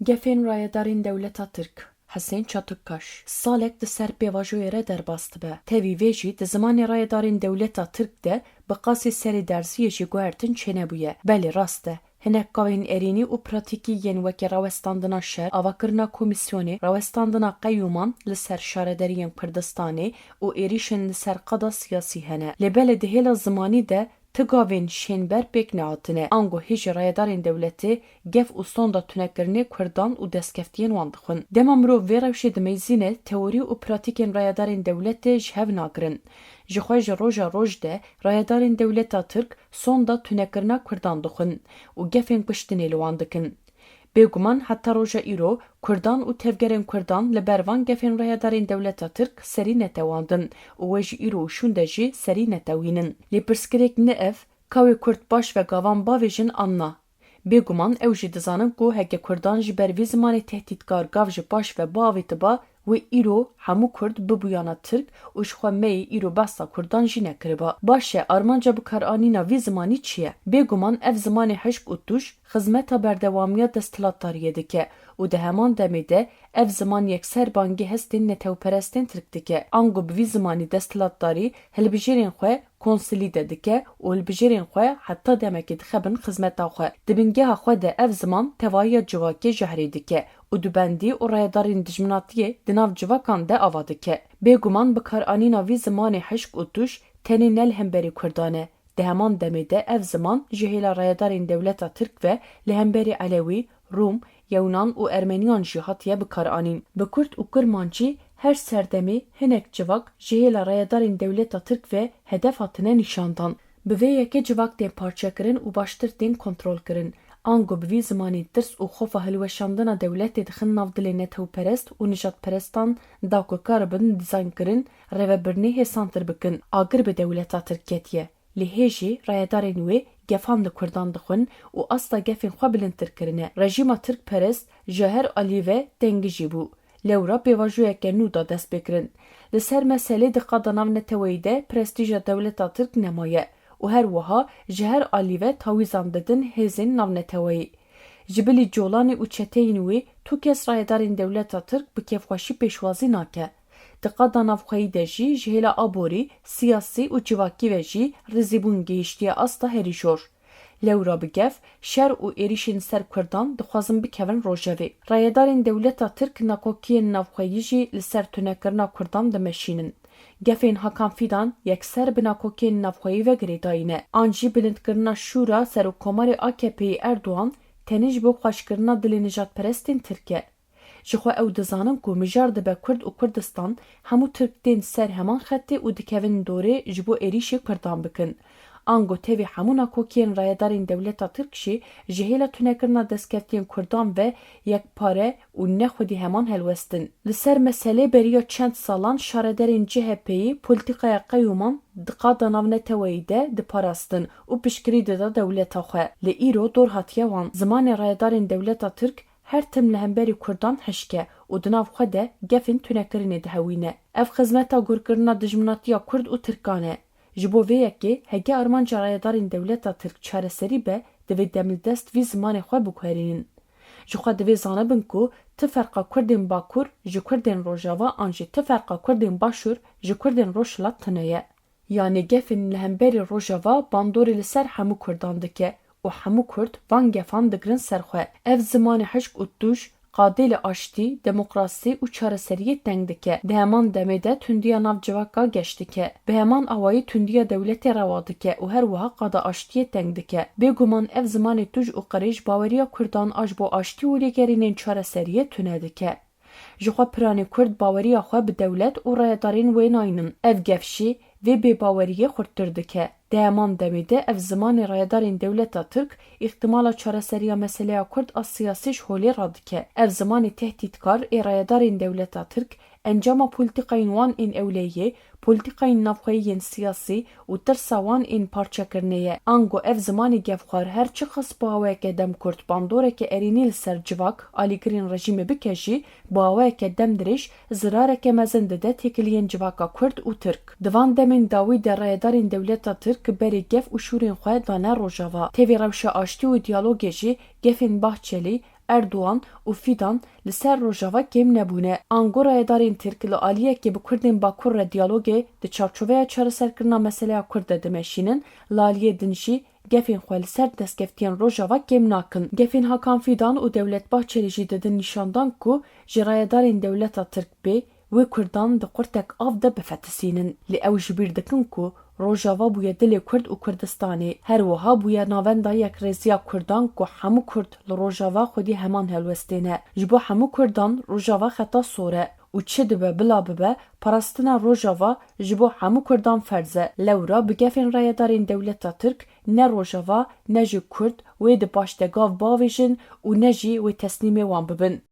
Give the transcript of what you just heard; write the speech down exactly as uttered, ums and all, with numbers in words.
Gefên rayedarên dewleta Tirk. Hesên Çatukkaş salek di ser pêvajoyê re derbas dibe. Tevî vê jî di zimanê rayedarên dewleta Tirk de bi qasî serê derziyê jî guhertin çênebûye. Belê rast e, hinek kawên erênî û pratîkî yên wekî rawestandina şer, avakirina komîsyonê, rawestandina qeyûman li ser şaredariyên Kurdistanê û êrîşên li ser qada siyasî hene. Lê belê di hêla zimanî de ti gavên şênber pêk nehatine. Ango hêjî rayedarên dewletê gef û sonda tunekirinê Kurdan û destkeftiyên wan dixwin. Dema mirov vê rewşê dimeyzîne, teorî û pratîkên rayedarên dewletê ji hev nagirin. Jixwe ji roja roj de rayedarên dewleta Tirk sonda tunekirina Kurdan dixwin û gefên kuştinê li wan dikin. Bêguman heta roja îro Kurdan û tevgerên Kurdan li ber van gefên rayedarên dewleta Tirk serî netewandin û we ji îro û şûnde jî serî netewînin. Lê pirsgirêk ne ev, ka wê Kurd paş ve gavan bavêjin an na? Bêguman ew jî dizanin ku heke Kurdan ji ber vî zimanê tehdîtkar gav ji paş ve biavêtiba, wê îro hemû Kurd bibûyana Tirk û ji xwe me yê îro behsa Kurdan jî nekiriba. Baş e, armanca bikaranîna vî zimanî çi ye? Bêguman ev zimanê hişk û tûj xizmeta berdewamiya desthilatdariyê dike û di heman demê de ev ziman yekser bangî hestên netewperestên Tirk dike. Ango bi vî zimanî desthilatdarî hilbijêrên xwe konsilîde dike û hilbijêrên xwe heta demekê dixe bin xizmeta xwe. Di bingeha xwe de ev ziman tevahiya civakê jehrê dike û dubendî û rayedarên dijminatiyê di nav civakan de ava dike. Bêguman bikaranîna vî zimanê hişk û tûj tenê ne li hemberî Kurdan e. Di heman demê de ev ziman ji hêla rayedarên dewleta Tirk ve li hemberî Elewî, Rûm, Yewnan û Ermeniyan jî hatiye bikaranîn. Bi Kurd û Kirmancî her serdemê hinek civak ji hêla rayedarên dewleta Tirk ve hedef hatine nîşandan. Bi vê yekê civak tên parçekirin û baştir tên kontrolkirin. Ango bi vî zimanî tirs û xofa hilweşandina dewletê dixin nav dilê netewperest û nijadperestan da ku karibin dîzaynkirin, rêvebirinê hêsantir bikin. Agir bi dewleta Tirk ketiye. Lê hê jî rayedarên wê gefan li Kurdan dixwin û asta gefên xwe bilindtir kirine. Rejîma Tirkperest ji her alî ve tengijî bû. Lewra pêvajoyeke nû da destpêkirin. Li ser meselê di qada navneteweyî de prestîja dewleta Tirk nemaye û her wiha ji her alî ve tawîzan didin hêzên navneteweyî. Ji bilî colanê û çeteyên wê tu kes rayedarên dewleta Tirk bi kêfxweşî pêşwazî nake. Di qada navxweyî de jî ji hêla aborî, siyasî û civakî ve jî rêzîbûn gihiştiye asta herî jor. Lewra bi gef, şer û êrîşên ser Kurdan dixwazin bikevin rojevê. Rayedarên dewleta Tirk nakokiyên navxweyî jî li ser tunekirina Kurdan dimeşînin. Gefên Hakan Fîdan yekser bi nakokiyên navxweyî ve girêdayî ne. An jî bilindkirina şûra Serokkomarê A K P'yê Erdogan tenê ji bo xweşkirina dilê nijadperestên Tirk e. Ji xwe ew dizanin ku mijar dibe Kurd û Kurdistan, hemû Tirk tên ser heman xetê û dikevin dorê ji bo êrîşê Kurdan bikin. Ango tevî hemû nakokiyên rayedarên dewleta Tirk jî ji hêla tunekirina destkeftiyên Kurdan ve yekpare û ne xwedî heman helwestin. Li ser meselê beriya çend salan şaredarên C H P'yê polîtîkaya qeyûman di qada navneteweyî de diparastin û piştgirî dida dewleta xwe. Lê îro dor hatiye wan. Zimanê rayedarên dewleta Tirk her tim li hemberî Kurdan hişk e û di nav xwe de gefên tunekirinê dihewîne. Ev xizmeta gurkirina dijminatiya Kurd û Tirkan e. Ji bo vê yekê heke armanca rayedarên dewleta Tirk çareserî be, divê demildest vî zimanê xwe biguherînin. Ji xwe divê zanibin ku ti ferqa Kurdên Bakur ji Kurdên Rojava an jî ti ferqa Kurdên Başûr ji Kurdên Rojhilat tune ye. Yanî gefên li hemberî Rojava bandorê li ser hemû Kurdan dike û hemû Kurd van gefan digirin ser xwe. Ev zimanê hişk û tûj qadê li aştî, demokrasî û çareseriyê teng dike. Di heman demê de tundiya nav civaka geş dike. Bi heman awayî tundiya dewletê rewa dike û her wiha qada aştiyê teng dike. Bêguman ev zimanê tûj û qirêj baweriya Kurdan a ji bo aştî û lêgerînên çareseriyê tune dike. Ji xwe piranî Kurd baweriya xwe bi dewlet û rayedarên wê naynin. Ev gef jî vê bêbaweriyê xurttir dike. Di heman demê de ev zimanê rayedarên dewleta Tirk îhtimala çareseriya meseleya Kurd a siyasî ji holê radike. Ev zimanê tehdîtkar ê rayedarên dewleta Tirk encama polîtîkayên wan ên ewleyê, polîtîkayên navxweyî yên siyasî û tirsa wan ên parçekirinê ye. Ango ev zimanê gefxwar her çiqas bi awayeke demkurt bandoreke erênî li ser civak, alîgirên rejîmê bike jî, bi awayeke demdirêj zirareke mezin dide têkiliyên civaka Kurd û Tirk. Di van demên dawî de rayedarên dewleta Tirk berê gef û şûrên xwe dane Rojava. Tevî rewşa aştî û diyalogê jî gefên Bahçelî, Erdogan û Fidan li ser Rojava kêm nebûne. Ango rayedarên Tirk li aliyekê bi Kurdên Bakur re diyalogê di çarçoveya çareserkirina meseleya Kurd de dimeşînin, li aliyê din jî gefên xwe li ser destkeftiyên Rojava kêm nakin. Gefên Hakan Fidan û Dewlet Bahçelî jî didin nîşandan ku ji rayedarên dewleta Tirk bê wê Kurdan di qurtek av de bifetisînin. Lê ew ji bîr dikin ku Rojava bûye dilê Kurd û Kurdistanê. Her wiha bûye navenda yekrêziya Kurdan ku hemû Kurd li Rojava xwedî heman helwestê ne. Ji bo hemû Kurdan Rojava xeta sor e û çi dibe bila bibe, parastina Rojava ji bo hemû Kurdan ferz e. Lewra bi gefên rayedarên dewleta Tirk ne Rojava ne jî Kurd wê di paşde gav biavêjin û ne jî wê teslîmê wan bibin.